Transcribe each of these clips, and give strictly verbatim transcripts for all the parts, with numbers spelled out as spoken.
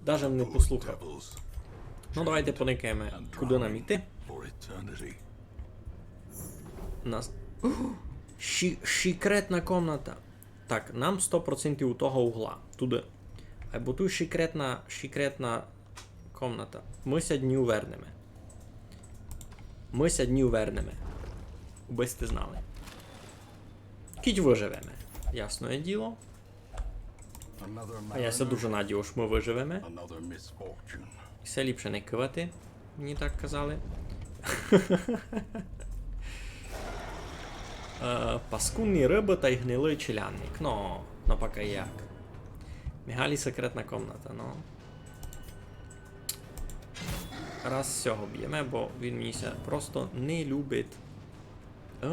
Даже не послухав. Ну, давайте поникаєме, куды нам іти. У нас... О! Ші-, шікретна комната. Так, нам сто процентів у того угла. Туды. Айбо туй шікретна, шікретна комната. Мы ся д ню вернеме. Мы ся д ню вернеме. Убы сьте знали. Кідь выживеме. Ясноє діло. А я ся дуже надію, што мы выживеме. Всьо ліпше не кывати, мені так казали. Е, паскудні рыбы тай гнилый челядник. Но, но пока як. Мігалі секретна комната, но. Раз сього бєме, бо він мені ся просто не любить. Е,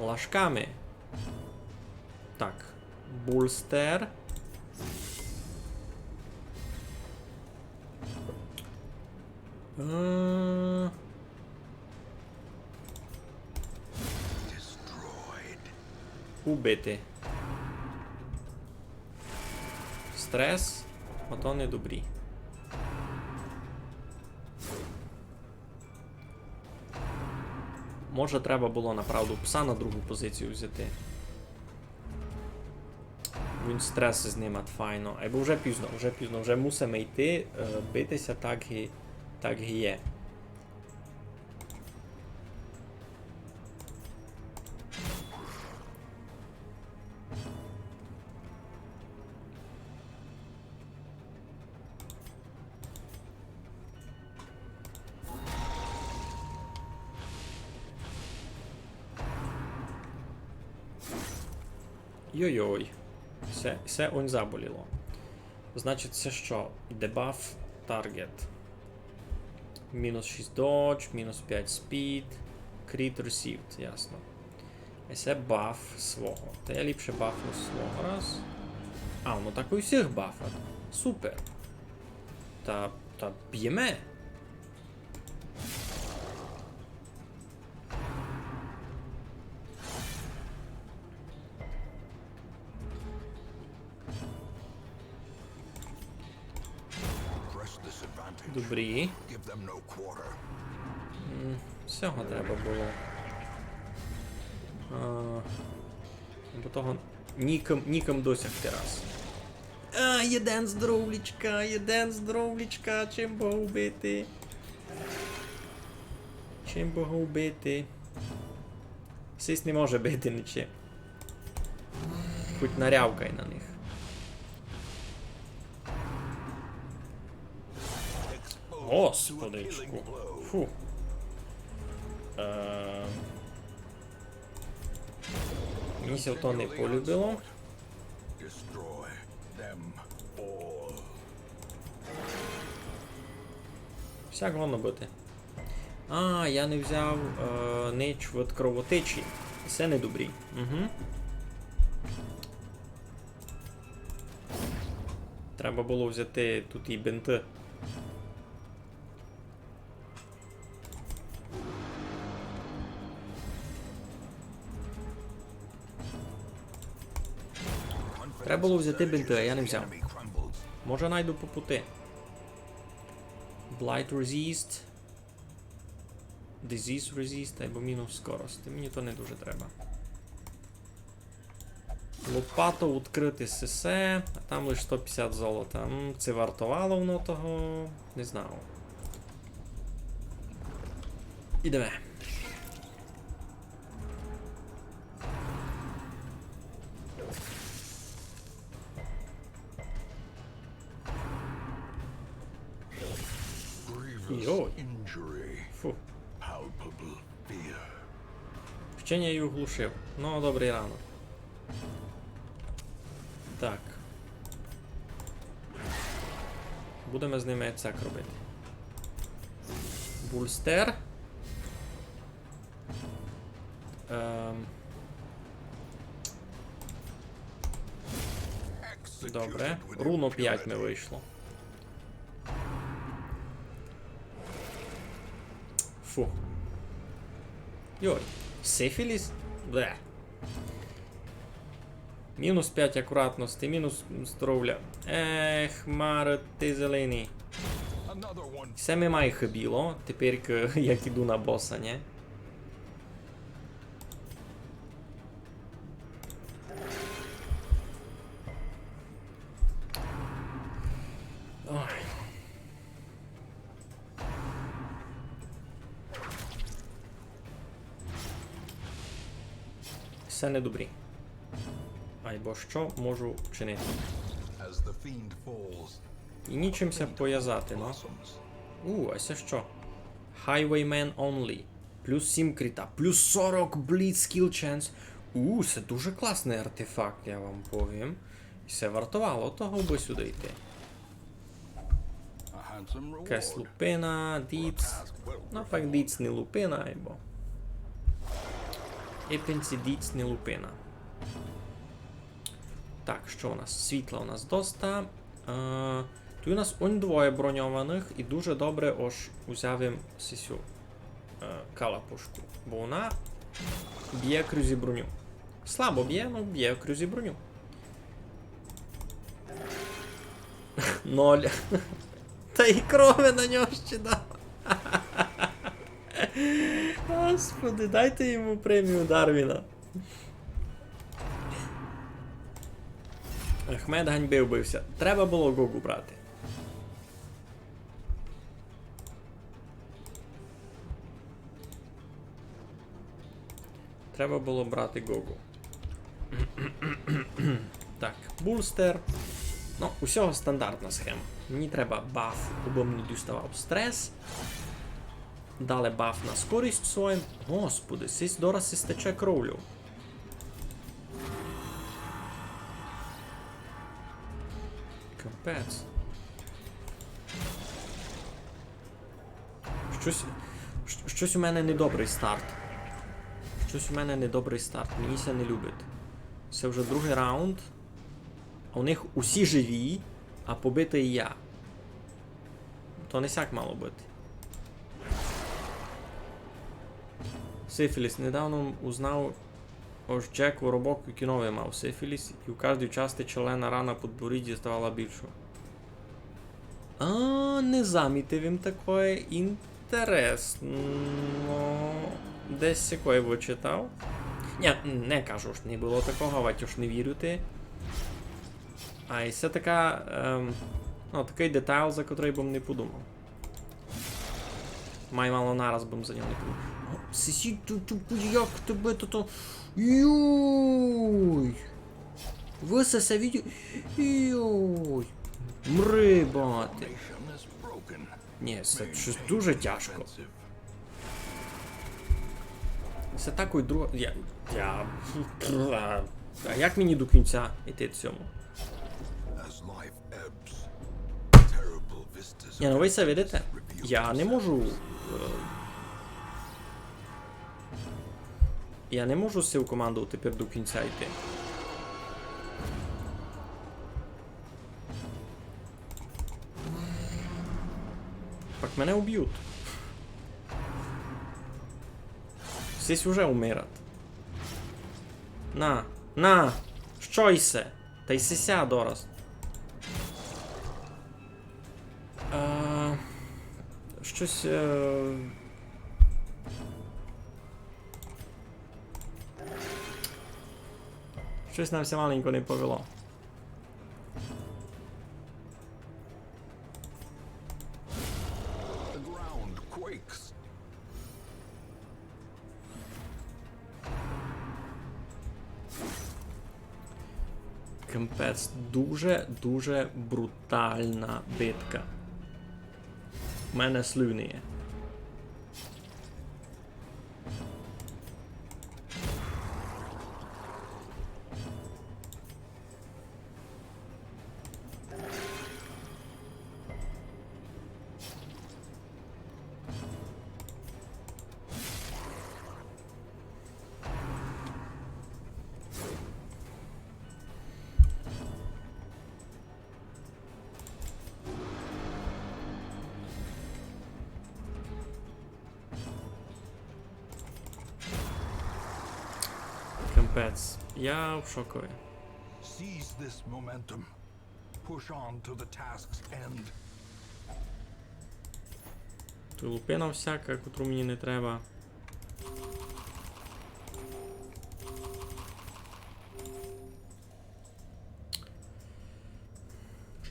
лашками. Так. Булстер. Е, убити. Стрес, ото не добрі. Може, треба было направду пса на другу позицію взяти. Він стрес знимать файно. Айбо вже пізно, вже пізно, вже мусиме йти, е, бити ся так і, так і є. Йой-йой. Се, се онь заболіло. Значить, се што? Debuff target. Мінус шість dodge, мінус пять speed, crit received, ясно. А се баф свого. Та я ліпше бафну свого раз. А, ну так у всіх бафать. Супер. Та, та бєме. Добрі. М, сього треба было. А, бо того нікым, нікым досягти раз. А, єден здоровлічка, єден здоровлічка, чим бы го вбити? Чим бы го вбити? Сись не може бити нічим. Хоть нарявкай на них. Господичку. Фу. Е, мені ся то не полюбило. Всяк годно быти. А, я не взяв, е, нич від кровотечі. Се не добрі. Угу. Треба было взяти туй і бинты. Треба было взяти бинты, а я не взяв. Може, найду по пути. Blight resist. Disease resist, айбо мінус скорость. Мені то не дуже треба. Лопату відкрыти сесе, а там лиш сто пятдесят золота. М, ци вартовало воно того? Не знав. Ідеме. Йой. Фу. Ще не й оглушив. Ну, добрый ранок. Так. Будеме з ними цяк робити. Булстер. Ем. Добре. Руно пять ми вышло. Фу. Йой. Сифіліс? Бле. Мінус пять акуратности, мінус здоровля. Ех, Маре, ты зеленый. Все ми май хыбіло, тепер к-, як іду на боса, нє? Ой. Всьо недобрі. Айбо што можу вчинити? І нічим ся повязати, ну. У, а се што? Highwayman only. Плюс сім кріта, плюс сорок bleed skill chance. У, се дуже класный артефакт, я вам повім. І се вартовало того, бы сюды йти. Якась лупина, діц. Ну, пак діц не лупина, айбо. Епенці діц не лупина. Так, што у нас? Світла у нас доста. Е, туй у нас онь двоє броньованых і дуже добре, ож узяв им сисю, е, калапушку. Бо вона бє крузь броню. Слабо бє, но бє крузь броню. Ноль. Та й крови на нього ще дав. Господи, дайте йому премію Дарвіна. Ахмед ганьбив бы ся. Треба было Гогу брати. Треба было брати Гогу. Так, булстер. Ну, усього стандартна схема. Мені треба баф, убы мені діставав стрес. Далі баф на скорість своїм. Господи, сись дораз сись тече кровлю. Капець. Штось, щ-, штось у мене недобрый старт. Штось у мене недобрый старт. Мені ся не любить. Се вже другый раунд. А у них усі живі, а побитый я. То не сяк мало быти. Сифіліс. Недавно узнав, ож Джек Воробок у кінові мав сифіліс, і в каждій части члена рана під боріддю ставала більшою. А, не замітив им такоє. Інтересно. Десь такоє вычитав. Ні, не кажу, ож не было такого, авадь ож не вірю ти. А, і се така, ем, ну, такый детайл, за котрый бы м не подумав. Май мало нараз бы м за нього не подумав. О, сисі, ту, ту, як тебе то, то? Йой! Вы се, се виді-, йой! Мрибати! Ні, се щось дуже тяжко. Се такой друга. Я, я, а як мені до кінця йти в цьому? Ні, ну вы се видите? Я не можу, е, я не можу з цією командою тепер до кінця йти. Так мене убють. Сись уже умирать. На, на! Што исе? Та й сися дораз. Е, штось, е, штось нам ся маленько не повело. The ground quakes. Капець, дуже, дуже брутальна битка. У мене слюни є. Капець. Я в шокові. Seize this momentum. Push on to the task's end. Туй лупина всяка, котру мені не треба.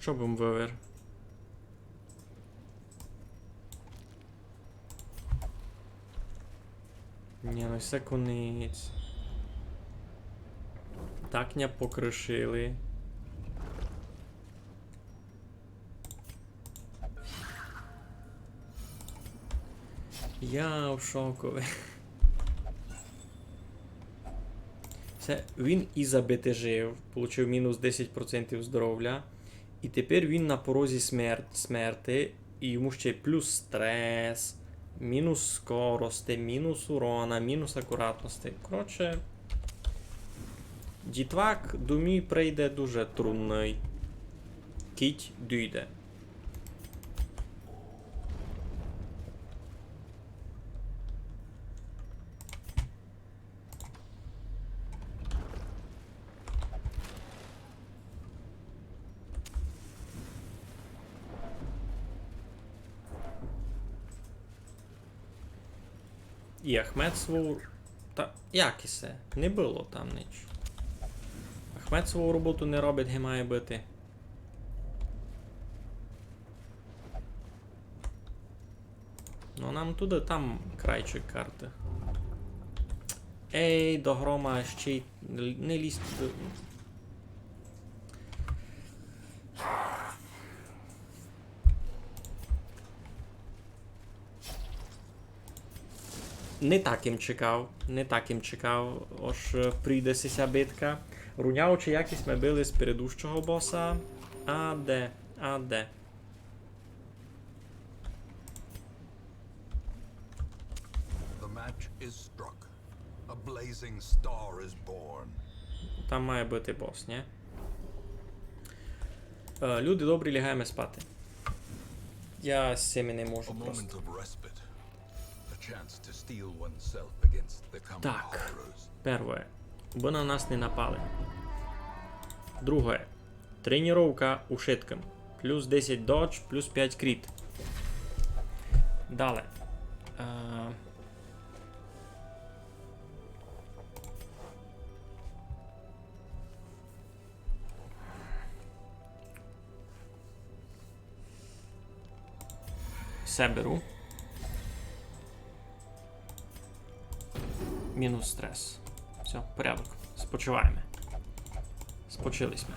Што бым вывер? Ні, ну се конець. Так ня покришили. Я в шокови. Се він і забитежив, получив мінус десять процентів здоровля. І тепер він на порозі смер-, смерти, і йому ще й плюс стрес, мінус скорости, мінус урона, мінус акуратности. Коротше, дітвак до мі прийде дуже трудный. Кідь дійде. І Ахмед свою... Та як і се? Не было там ніч. Ахмед свою роботу не робить, ги має быти. Ну, нам туды, там крайчик карты. Ей, до грома, ще й л-, не лізь туды. Не так им чекав, не так им чекав, ож, е, прийде ся битка. Рунявче якось мы били з предыдущого боса. А де? А де? The match is struck. A blazing star is born. Там має быти бос, ні? Е, люди добрі, лягаєме спати. Я з цими не можу A просто. Moment of respite. A chance to steel oneself against the coming Так. Horrors. Первоє. Бы на нас не напали. Другоє. Тренировка ушыткым. Плюс десять dodge, плюс пять crit. Дале. Е, Все беру. Мінус стрес. Всьо, порядок. Спочиваєме. Спочили сьме.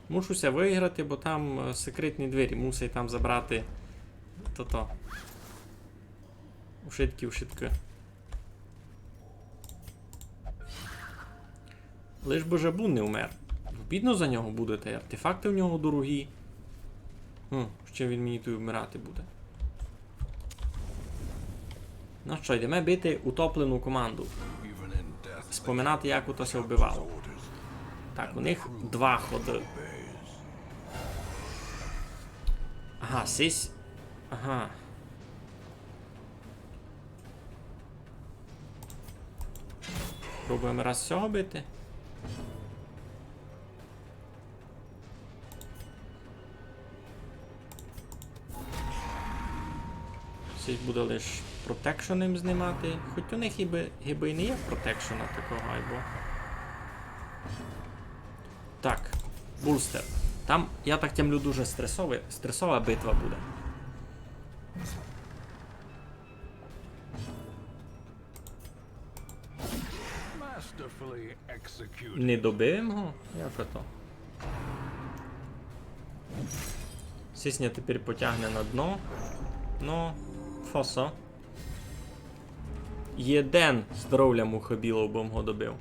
Мушу ся выграти, бо там, е, секретні двері. Мусить там забрати тото. Ушыткі, ушыткы. Лиш бы Жабун не умер. Бідно за нього буде, та й артефакты в нього дорогі. Хм, ще він мені туй вмирати буде. Ну што, йдеме бити утоплену команду. Споминати, як ото ся вбивало. Так, у них два ходы. Ага, сись. Ага. Пробуєме раз сього бити. Сись буде лиш протекшн им знимати. Хоть у них гибы, гибы й не є протекшена такого, айбо. Так, Булстер. Там, я так тямлю, дуже стресовый, стресова битва буде. Masterfully executed. Не добив його? Як ото? Сись ня тепер потягне на дно. Ну, фосо. Єден здоровля мухобілов бым го добив.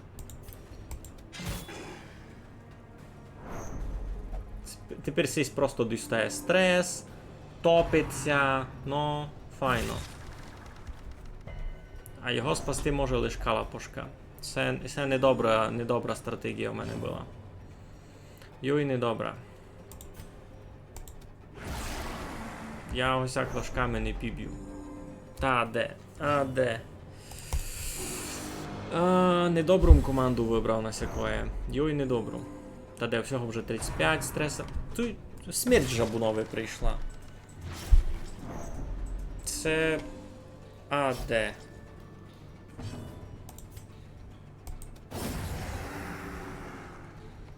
Сп-, тепер сись просто дістає стрес, топить ся, ну, файно. А його спасти може лиш калапошка. Се, се недобра, недобра стратегія в мене была. Йой, недобра. Я ось як лашками не піб'ю. Та де? А де? А, недобру команду выбрав на сякоє. Йой, недобру. Та де всього вже тридцять пять стреса. Туй смерть жабунови прийшла. Се А Д.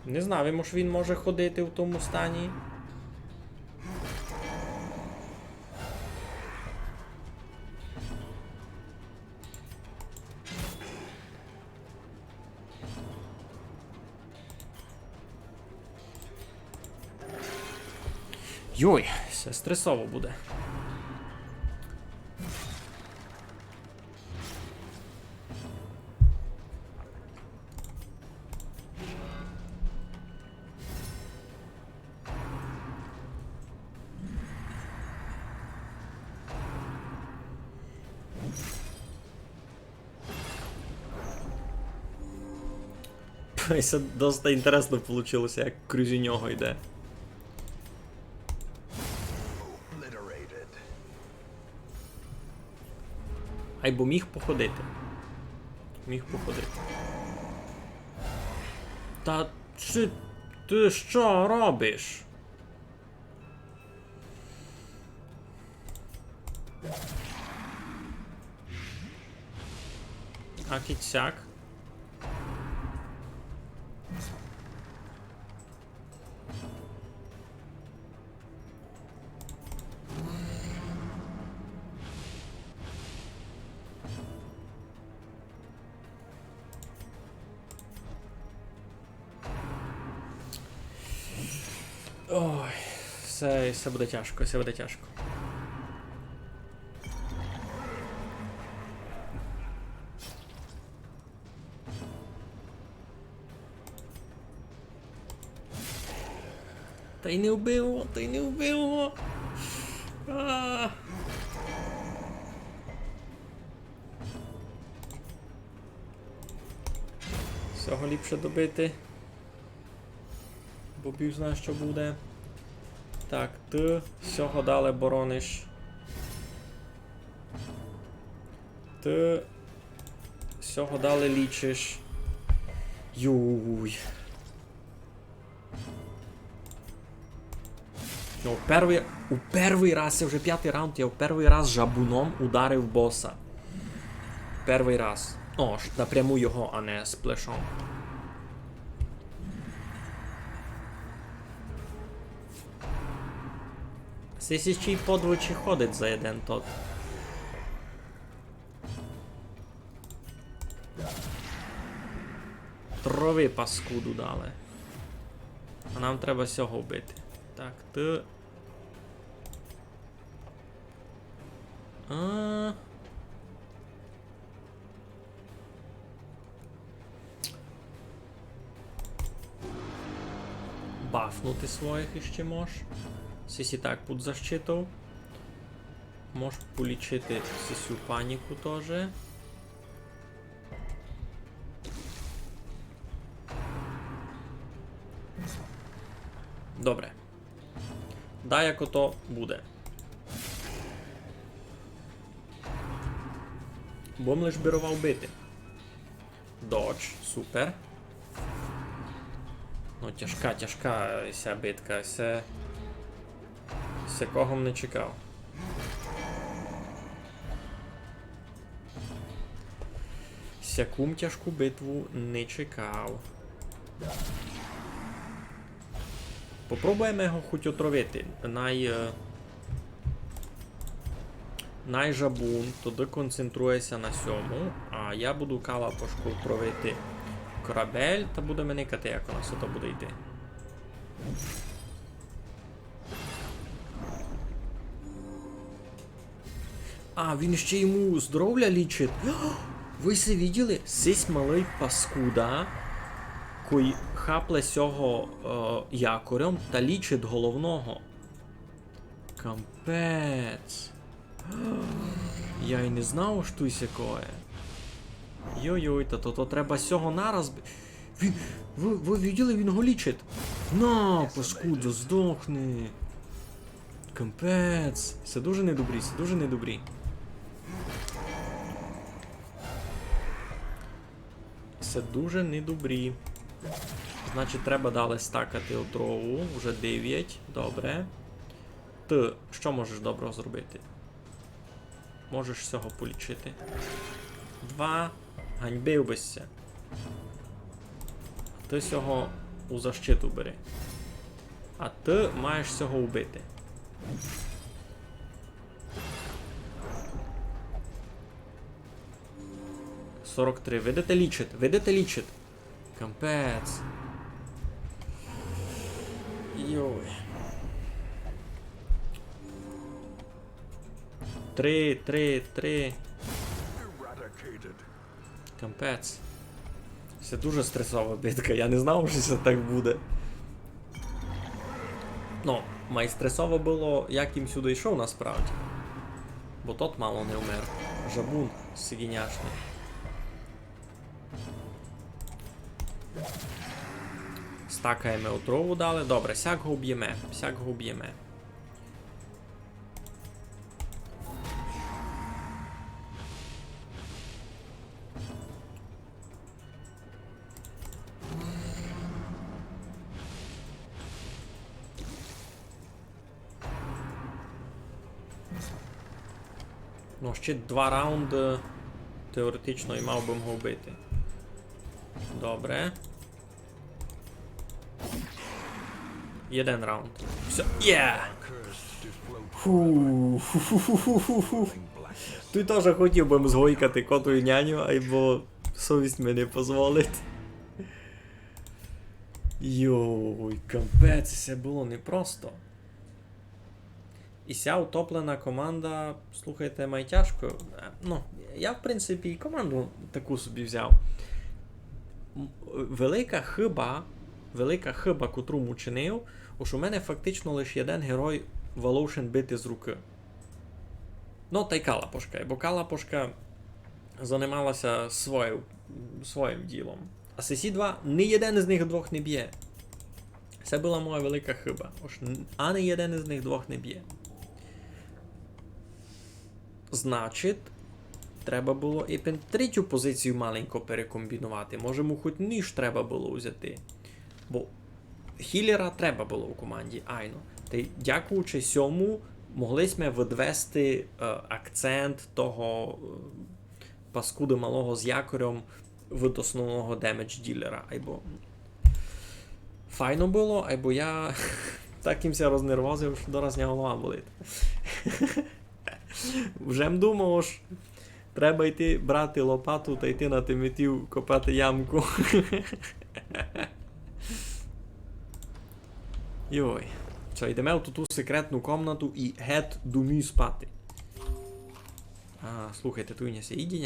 Не знав им, ож він може ходити в тому стані. Йой, се стресово буде. Се доста інтересно получилося, як крізь нього йде. Айбо міг походити. Міг походити. Та чи ти што робиш? А кицяк. Ой, се, се буде тяжко, се буде тяжко. Та й не вбив, та й не вбив. А. Сього ліпше добити. Бо Біг знає, што буде. Так, ты сього дале борониш. Ты сього дале лічиш. Юй. Ну, первый, у первый раз, се вже пятый раунд, я у первый раз жабуном ударив боса. Первый раз. О, аж напряму його, а не сплешом. Сись іщи й подвічі ходить за єден тот. Трови паскуду дале. А нам треба сього вбити. Так, ты. А. Бафнути своїх іщи мож. Сись і так під защитов. Мож полічити сисю паніку тоже. Добре. Да, як ото буде. Бо м лиш бировав бити. Додж, супер. Ну, тяжка, тяжка ся битка, се, се кого м не чекав. Сяку м тяжку битву не чекав. Попробуєме його хоть отровити. Най, е, най жабун тогды концентрує ся на сьому, а я буду калапошков тровити корабель, та будеме никати, як у нас ото буде йти. А, він іщи йому здоровля лічить. Вы се виділи? Сись малый паскуда, кой хапле сього, е, якорем та лічить головного. Капець. Я й не знав, што й сякоє. Йой-йой, та то, то треба сього нараз би-, Він, вы, вы виділи, він го лічить? На, паскудо, здохни. Капець. Се дуже недобрі, се дуже недобрі. Се дуже недобрі. Значить, треба далі стакати отрову. Уже девять. Добре. Ты што можеш доброго зробити? Можеш сього полічити. Два. Ганьбив бы ся. Ты сього у защиту бери. А ты маєш сього убити. Сорок три. Видите, лічить. Видите, лічить. Капець. Йой. Три, три, три. Капець. Се дуже стресова битка, я не знав, што се так буде. Ну, май стресово было, як им сюды йшов насправді. Бо тот мало не вмер. Жабун сиґіняшный. Стакаєме отрову далі. Добре, сяк го вбєме, сяк го вбєме. Ну, ще два раунды теоретично і мав бы го вбити. Добре. Єден раунд. Всьо. Є! Фу. Туй тоже хотів бы згойкати коту і няню, айбо совість ми не позволить. Йой, капець, се было непросто. І ся утоплена команда, слухайте, май тяжко. Е, ну, я, в принципі, і команду таку собі взяв. М, велика хыба, велика хыба, котру м учинив, ож у мене фактично лише єден герой волошен бити з рукы. Ну, тай Калапошка, бо Калапошка занимала ся своїм, своїм ділом. А сесі два, ні єден із них двох не бє. Се была моя велика хыба. Ож н-, ани єден із них двох не бє. Значить, треба было і пен-, третю позицію маленько перекомбінувати. Може, му хоть ніж треба было взяти. Бо хілера треба было у команді, айно. Тай дякуючи сьому, могли сьме выдвести, е, акцент того, е, паскуды малого з якорем від основного демедж ділера, айбо файно было, айбо я так им ся рознервозив, што дораз ня голова болить. Вже м думав, ож треба йти брати лопату та йти на тиметів копати ямку. Йой. Што, йдеме в ту, ту секретну комнату і гет домів спати. А, слухайте, туй у нас є їдіня.